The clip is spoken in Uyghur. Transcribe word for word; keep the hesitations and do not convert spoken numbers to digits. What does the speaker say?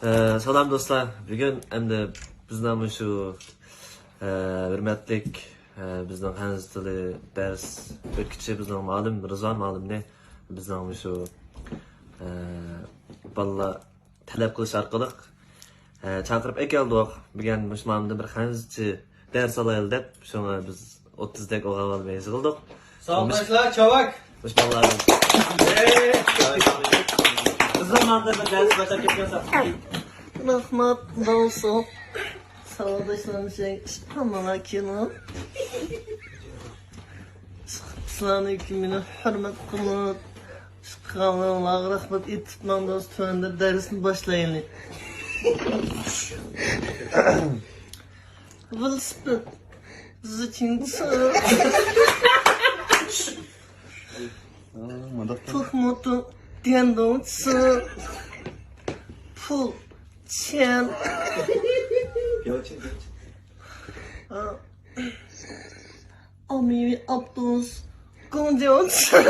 ئە، سالام دوستلار، بۈگۈن ئەمدى بىزنىڭ مۇشۇ، ئە، ھۆرمەتلىك، ئە، بىزنىڭ خەنزۇ تىلى دەرس ئۆتكۈچى بىزنىڭ مۇئەللىم رىزۋان مۇئەللىمنى بىزنىڭ مۇشۇ، ئە، بالىلار تەلەپ قىلىش ئارقىلىق، ئە، چاقىرىپ ئەكەلدۇق. بۈگۈن مۇشۇ مۇئەللىمدىن بىر خەنزۇچە دەرس ئالايلى دەپ، شۇڭا بىز ئوتتۇزدەك ئوغۇل بالىنى يىغىلدۇق. ساۋاقداشلار، چاۋاك! مۇشۇ بالىلار. بىزنىڭ ماڭدا بىر دەرس باشلاپ كەتكەن. رەھمەت، داۋسۇ. ساۋاقداشلارنى شەي ئىشقامىلا كىنو. سىلەرنىڭكى مېنى ھۆرمەت قىلىپ، ئىشقامىلا رەھمەت ئېيتىپ ماڭدىڭىز. تۆۋەندە دەرسنى باشلايلى. ۋېلىسىپىت. زىچىنسا. تۇخمۇتۇ. دېندوڭسا. پۇل. چيەن. ئاممىۋى ئاپتوبۇس. گوڭديوسا.